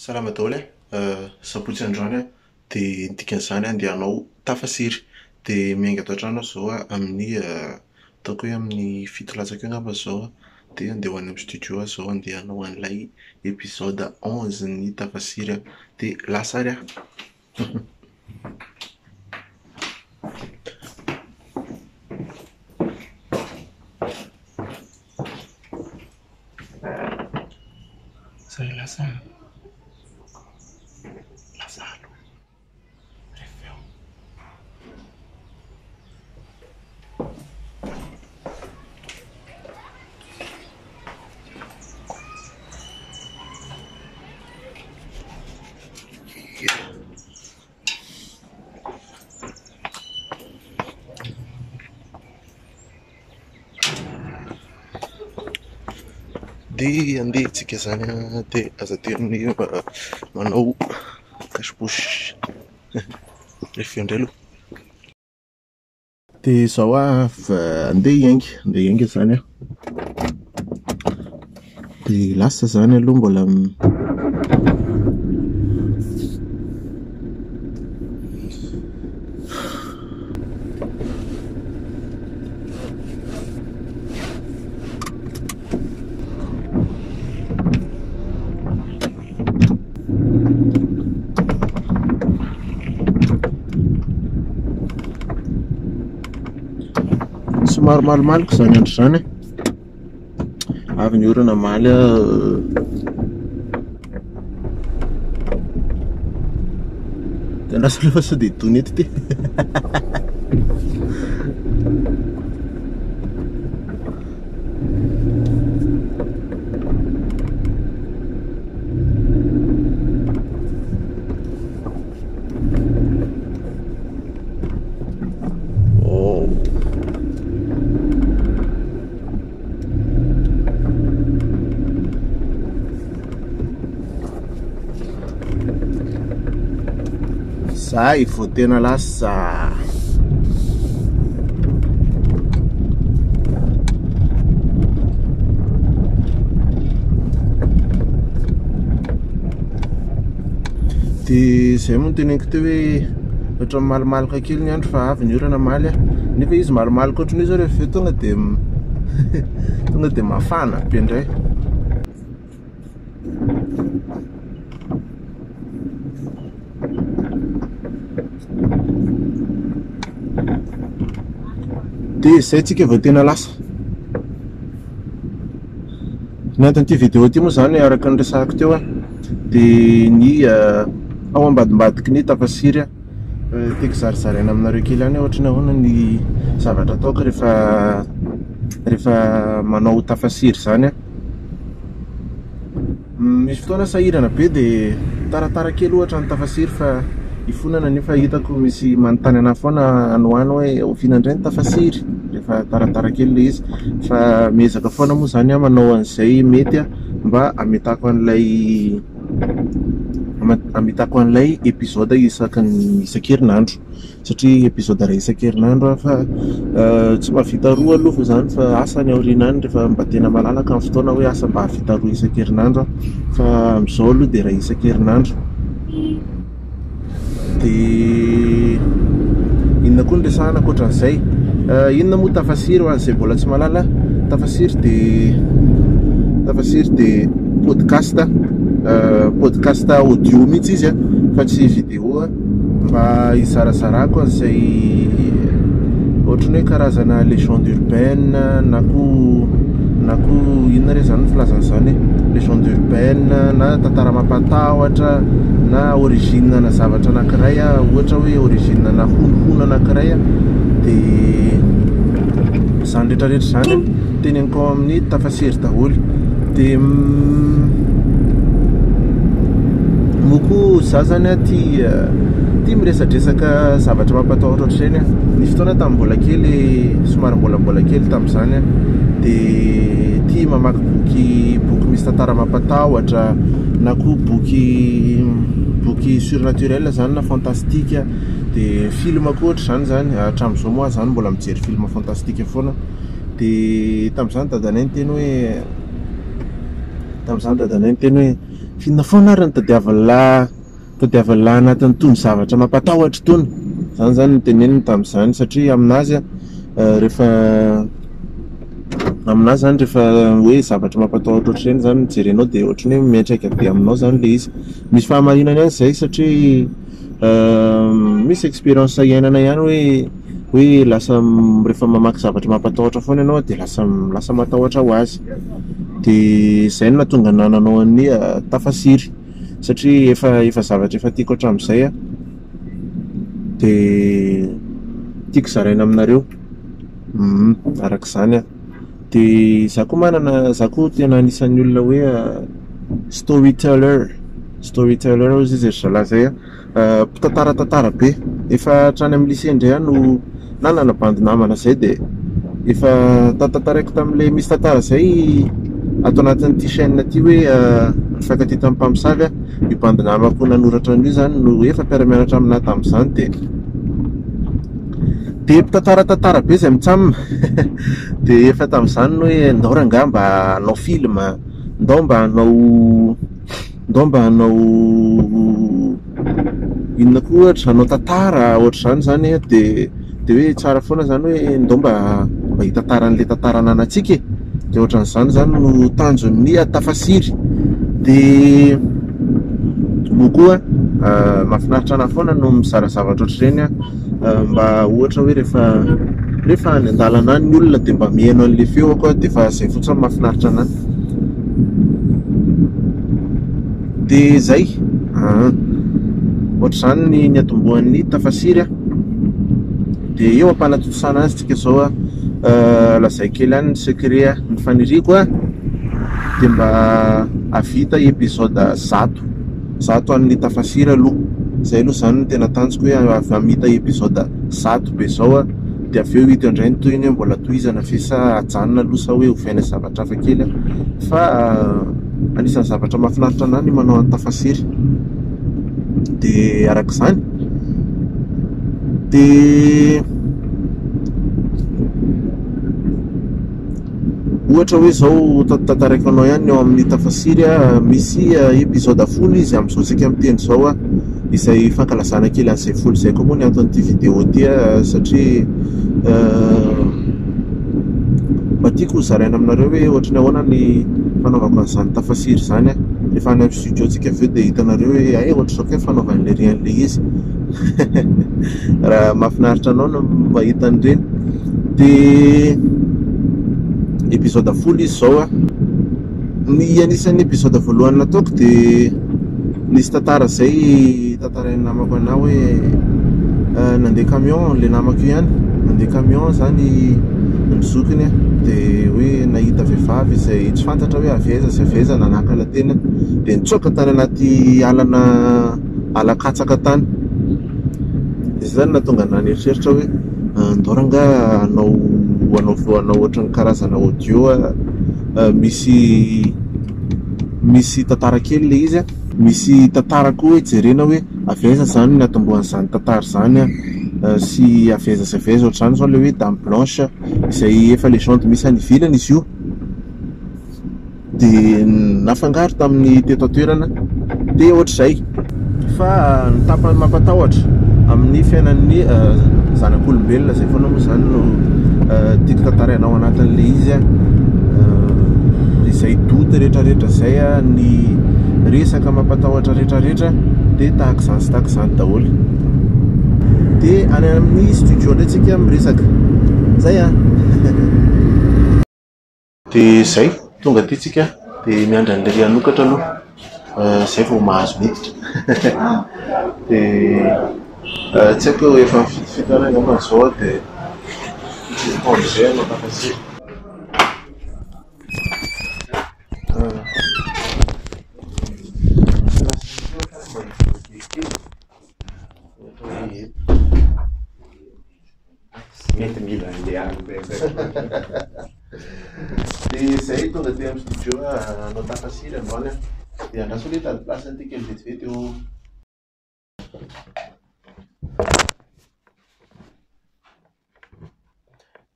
Salama daholo e! Sabotsy androany an, dia ny dikan'izany andeha hanao tafasiry. Dia miainga ato an-trano aho izao amin'ny ataoko hoe amin'ny 7 latsaka eo angamba izao an, dia andeha ho any amin'ny studio aho izao andeha hanao an'ilay épisode 11 ny tafasiry an, dia lasa ary aho. Zay lasa lasa aloha rehefa eo. Dia andeha tsika izany an, dia aza adino ny manao cache bouche rehefa eo indray aloha. Dia izao aho andeha hiainga, andeha hiainga izany aho. Dia lasa izany aloha mbola Somary malomaloka izany andro izany e. Avy ny orana omaly aho. Dia andraso aloha fa sao dia hidona eto ity. Oh. Zay vao tena lasa. Dia izay moa no teneniko teo hoe ohatran'ny malomaloka kely ny andro fa avy ny orana omaly a. Nefa izy malomaloka ohatran'io zao rehefa avy eo tonga dia tonga dia mafana be indray. Dia izay tsika vao tena lasa. Ny anton'ity vidéo ity moa izany araka ny resahako teo dia ny ao ambadimbadiky ny tafasiry tiako zarizaraina aminareo kely ihany hoe ohatran'ny ahoana ny zavatra ataoko rehefa rehefa manao tafasiry izany aho. Misy fotoana sahirana be dia taratara kely ohatra ny tafasiry fa ifonana nefa hitako misy manontany anahy foana any ho any hoe oviana indray ny tafasiry rehefa taratara kely ilay izy fa miezaka foana moa izany aho manao an'izay mety mba hametako an'ilay hametako an'ilay épisode isaky ny isan-kerinandro. Satria épisode iray isan-kerinandro aho fa tsy mahavita roa aloha izany fa asa any aoriana any rehefa mba tena malalaka ny fotoana hoe asa mba hahavita roa isan-kerinandro aho. Fa amin'izao aloha dia iray isan-kerinandro. Dia inona koa no resahana ankoatran'izay? Inona moa tafasiry ho an'izay mbola tsy mahalala? Tafasiry dia tafasiry dia podcast, podcast audio mihitsy izy fa tsy vidéo. Mba hizarazarako an'izay ohatran'ny hoe karazana légende urbaine na koa na koa inona re izany ny filazana izany e? Légende urbaine na tantara mampatahotra na origine ana zavatra anankiray ohatra hoe origine ana honohono anankiray dia izany rehetra rehetra izany teneniko ao amin'ny tafasery daholo dia moa koa za zany a tia tia miresadresaka zavatra mampatahotra ohatr'ireny aho. Nisy fotoana tamin'ny mbola kely somary mbola mbola kely tamin'izany aho dia tia mamaky boky boky misy tantara mampatahotra na koa boky boky surnaturel zany na fantastique dia film koa ohatr'izany zany hatramin'izao moa aho zany mbola mijery film fantastique foana dia tamin'izany dadanay niteny hoe tamin'izany dadanay niteny hoe. F'inona foana ary no tadiavin'lah tadiavin'lah anatin'itony zavatra mampatahotra itony? Izany izany no teneniny tamin'izany satria aminazy rehefa aminazy izany rehefa hoe zavatra mampatahotra ohatr'ireny izany no jerenao dia ohatran'ny hoe miantraika be aminao izany ilay izy. Misy fahamarinany ihany izay satria misy expérience iainana ihany hoe hoe lasa rehefa mamaky zavatra mampatahotra foana ianao dia lasa lasa matahotra ho azy. Dia izay no nahatonga anah nanao an'i Tafasiry satria efa efa zavatra efa tiako hatramin'izay an, dia tiako zaraina aminareo. Araka izany an. Dia izaho koa manana, izaho koa tena anisan'ny olona hoe storyteller, storyteller hozy izy ry zalahy izay an. Mpitantara tantara be. Efa hatrany amin'ny lycée indray aho no nanana bandy namana izay dia efa tantaraiko tamin'ilay misy tantara izay ato anatin'ity chaîne ity hoe nifankatia tamin'ny mpamosavy aho. Io bandy namako nanoratra an'io izany no efa mpiara-mianatra aminahy tamin'izany dia dia mpitantara tantara be izay mitsam. Dia efa tamin'izany no hoe ndao rangahy mba hanao film, ndao mba hanao Ndao mba hanao inona koa ohatra, hanao tantara ohatr'izany izany an, dia dia hoe tsara foana izany hoe ndao mba mba hitantara an'ilay tantara ananantsika e! Dia ohatran'izany izany no tanjon'ny Tafasiry. Dia moa koa mahafinaritra anahy foana no mizara zavatra ohatr'ireny an, mba ohatra hoe rehefa rehefa any an-dalana any ny olona dia mba mihaino an'ilay feoko aho dia efa izay fotsiny mahafinaritra anahy. Dia izay, ohatr'izany ny niatombohan'ny Tafasiry an, dia eo am-panatontosana azy tsika izao an, lazaiko kely ihany ny secret ny faniriako an, dia mba hahavita épisode 100, 100 an'ny Tafasiry aloha, izay aloha izany no tena tanjoko hoe hamita épisode 100 be izao an, dia avy eo hita eo indray ny tohiny hoe mbola tohizana ve sa ajanona aloha sa hoe ovaina zavatra hafa kely an, fa anisan'ny zavatra mahafinaritra anahy ny manao an'i Tafasiry. Dia araka izany dia ohatra hoe izao tantaraiko anao ihany ny ao amin'ny Tafasiry misy épisode folo izy amin'izao tsika miteny izao izay fankalazana kely an'izay folo izay koa moa ny anton'ity vidéo ity satria mba tiako ho zaraina aminareo hoe ohatry ny ahoana ny fanaovako an'izany tafasiry izany an. Rehefa any amin'ny studio tsika avy eo dia hitanareo hoe hay ohatr'izao kay fanaovan'i Lery an'ilay izy. Raha mahafinaritra anao no mahita an'ireny. Dia épisode folo izy izao an. Ny anisan'ny épisode voalohany nataoko dia nisy tantara izay tantarain'ny namako anah hoe nandeha camion ilay namako io ihany, nandeha camion izany ny zokiny dia hoe nahita vehivavy izay tsy fantatra hoe avy aiza sy avy aiza nanakana tena dia nitsoaka tany anaty alana ala katsaka tany. Dia izay izany nahatonga anah nieritreritra hoe ndao rangahy hanao hanao hanao ohatran'ny karazana audio misy misy tantara kely ilay izy an, misy tantara koa hoe jerena hoe avy aiza izany ny hatombohan'izany tantara izany an, sy avy aiza sy avy aiza ohatr'izany izao ilay hoe dame blanche izay efa legende misy any ivelany izy io. Dia nafangaro tamin'ny teto an-toerana dia ohatr'izay. Fa ny tapany mampatahotra amin'ny fiainan'ny zanak'olombelona izay foana moa izany no tiako tantaraina ao anatin'ilay izy izay doute rehetrarehetra izay ny resaka mampatahotra rehetrarehetra dia tahaka izany sy tahaka izany daholo. Dia any amin'ny studio indray tsika miresaka. Zay an! Dia izay, tonga aty tsika dia miandry an'ilay hanokatra aloha, izay vao mahazo miditra. Dia tsy haiko efa fitofito any angamba izao dia fito amin'izay no tafasiry. Mety mila an'ilay alina zay. Dia izay tonga aty amin'ny studio hanao tafasiry androany aho. Dia andraso aloha hitady place an'ity kely vetivety eo.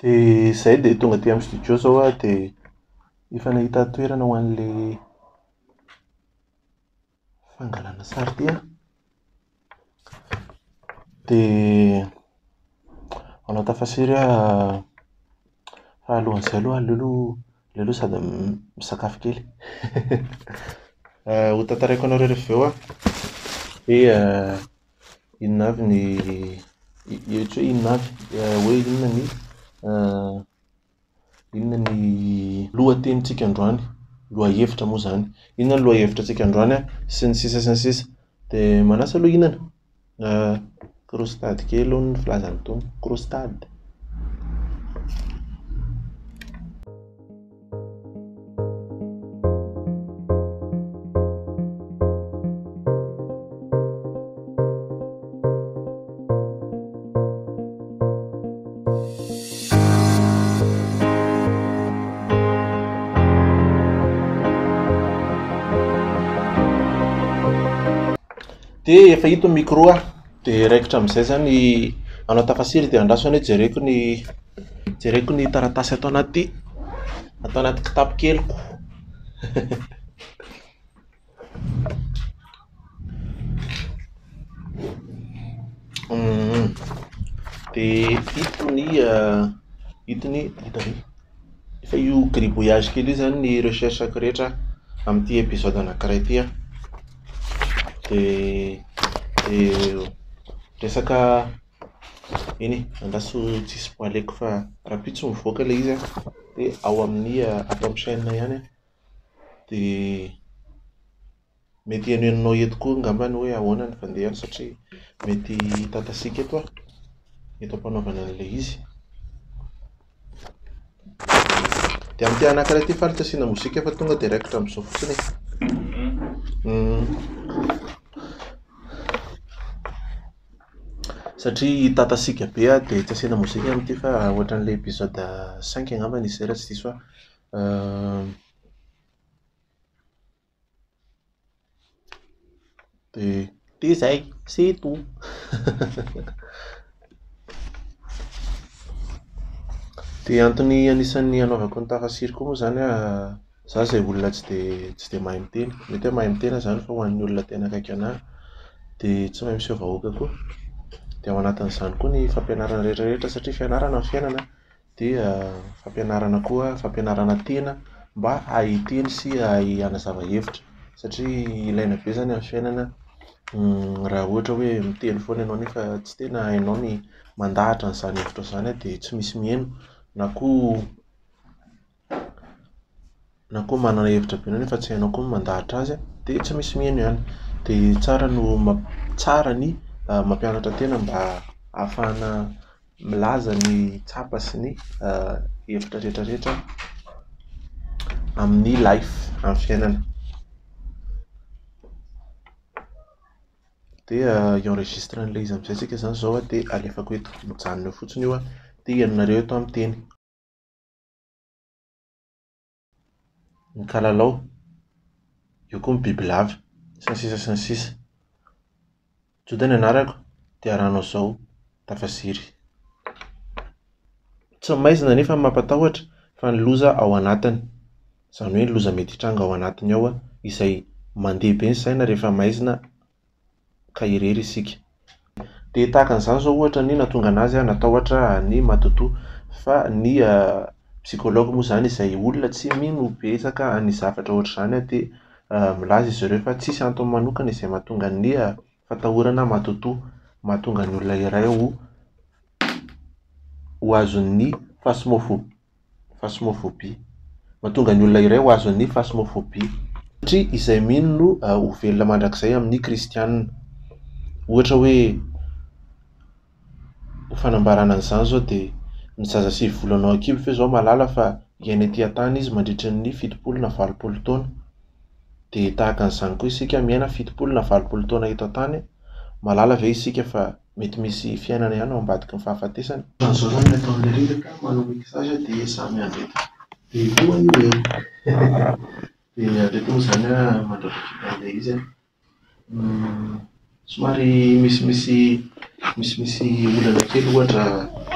Dia izay dia tonga aty amin'ny studio izao aho dia efa nahita toerana ho an'ilay. fangalana sary ity an. Dia hanao tafasiry aho fa alohan'izay aloha aleo aloha aleo aloha sady misakafo kely. Ho tantaraiko anareo rehefa avy eo aho hoe inona avy ny tsy hoe inona avy, hoe inona ny inona ny lohatenintsika androany, lohahevitra moa izany. Inona ny lohahevitrantsika androany sy ny sisa sy ny sisa. Dia manasa aloha hihinana. Croustade kely hono ny filazan'ny Tompo, croustade. Dia efa ito ny micro a, dia raikitra amin'izay izany hanao tafasiry dia andraso anie jereko ny jereko ny taratasy ato anaty ato anaty kitapo keliko. Dia ito ny ito ny hita ve? Efa io gribouillage kely io izany ny recherche-ko rehetra amin'ity épisode anankiray ity an. Dia dia resaka eny e, andraso tsy spoiler-ko fa rahampitso mivoaka ilay izy an, dia ao amin'ny ato amin'ny chaîne ihany an. Dia mety henohenonao eto koa angambany hoe ahoana ny fandehany satria mety hitatasiaka eto aho, eto am-panaovana an'ilay izy. Dia amin'ity anankiray ity faly tsy asiana mozika fa tonga dia raikitra amin'izao fotsiny e. Satria hitatasiaka be aho dia tsy asiana mozika amin'ity fa ohatran'ilay épisode cinq angambany izy izay raha tsy diso aho. Dia dia izay, c'est tout. Dia antony anisan'ny hanaovako ny tafasiry koa moa izany an, izaho izay olona tsy dia tsy dia mahay miteny. Mety hoe mahay miteny aho izany fa ho an'ny olona tena akaiky anahy dia tsy mahay miseho vahoaka koa. Dia ao anatin'izany koa ny fampianarana rehetra rehetra satria fianarana ny fiainana dia fampianarana koa, fampianarana tena mba hahay hiteny sy hahay hanazava hevitra satria ilaina be izany amin'ny fiainana raha ohatra hoe miteny foana ianao nefa tsy tena hainao ny mandahatra an'izany hevitrao izany dia tsy misy mihaino na koa na koa manana hevitra be ianao nefa tsy hainao koa ny mandahatra azy dia tsy misy mihaino ihany. Dia tsara no tsara ny mampianatra tena mba ahafahana milaza ny tsapa sy ny hevitra rehetra rehetra amin'ny life, amin'ny fiainana. Dia hi-enregistre an'ilay izy amin'izay tsika izany izao dia alefako eto. Mijanona eo fotsiny io dia henonareo eto aho miteny. Ny kalalao, eo koa ny bibilava, sy ny sisa sy ny sisa. Joda ny anarako dia arahanao izao tafasiry. Tsy ny maizina anefa no mampatahotra fa ny loza ao anatiny. Izany hoe ny loza mety hitranga ao anatiny ao izay mandeha be ny saina rehefa maizina ka irery isika. Dia tahaka an'izany izao ohatra ny nahatonga an'azy natahotra ny matotoa. Fa ny psychologue moa izany izay olona tsy mino betsaka ny zavatra ohatr'izany dia milaza izy ireo fa tsisy antony manokana izay mahatonga ny fatahorana matotoa. Mahatonga ny olona iray ho ho azon'ny phasmopho- phasmophobie. Mahatonga ny olona iray ho azon'ny phasmophobie. Satria izay mino no ho velona mandrakizay amin'ny kristiana. Ohatra hoe ho fanambarana an'izany izao dia ny zaza 9 volana ao an-kibo ve izao mahalala fa hiaina ety an-tany izy mandritra ny 70 na 80 taona. Dia tahaka an'izany koa isika miaina 70 na 80 taona eto an-tany, mahalala ve isika fa mety misy fiainana ihany ao ambadiky ny fahafatesana? Ohatran'izao izany ny ataon'ilay rindrina manao mixage dia samy miandry eto. Dia toa io e! Dia miandry eto moa izany aho mandra-pahavita an'ilay izy an. Somary misimisy misimisy olana kely ohatra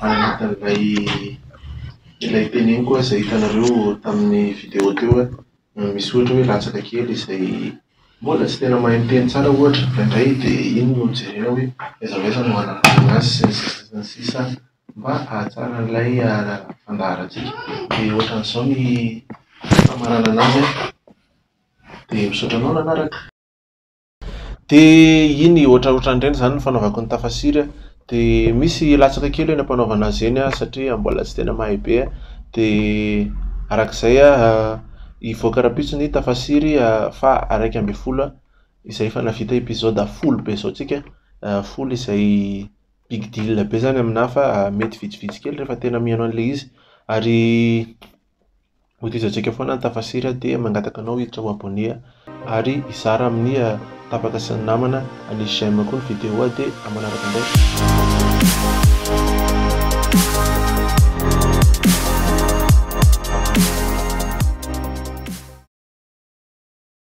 any anatin'ilay ilay teneniko izay hitanareo tamin'ny vidéo teo. Misy ohatra hoe latsaka kely izay. mbola tsy tena mahay miteny tsara ohatra indraindray dia iny no jerena hoe aiza ho aiza no hananganana azy sy ny sisa sy ny sisa mba hahatsara an'ilay fandaharantsika. Dia ohatran'izao ny famaranana azy dia misaotra anao nanaraka. Dia iny ohatraohatran'ireny izany ny fanaovako ny tafasiry dia misy latsaka kely eny am-panaovana azy eny satria mbola tsy tena mahay be dia arak'izay hivoaka rahampitso ny tafasiry faha 11 izay efa nahavita épisode 10 be izao tsika, 10 izay big deal be izany aminahy fa mety vitsivitsy kely rehefa tena mihaino an'ilay izy ary hotohizantsika foana ny tafasiry dia mangataka anao hiditra ho abonné ary hizara amin'ny tapaka sy ny namana, hanisy j'aime koa ny vidéo dia amin'ny manaraka indray.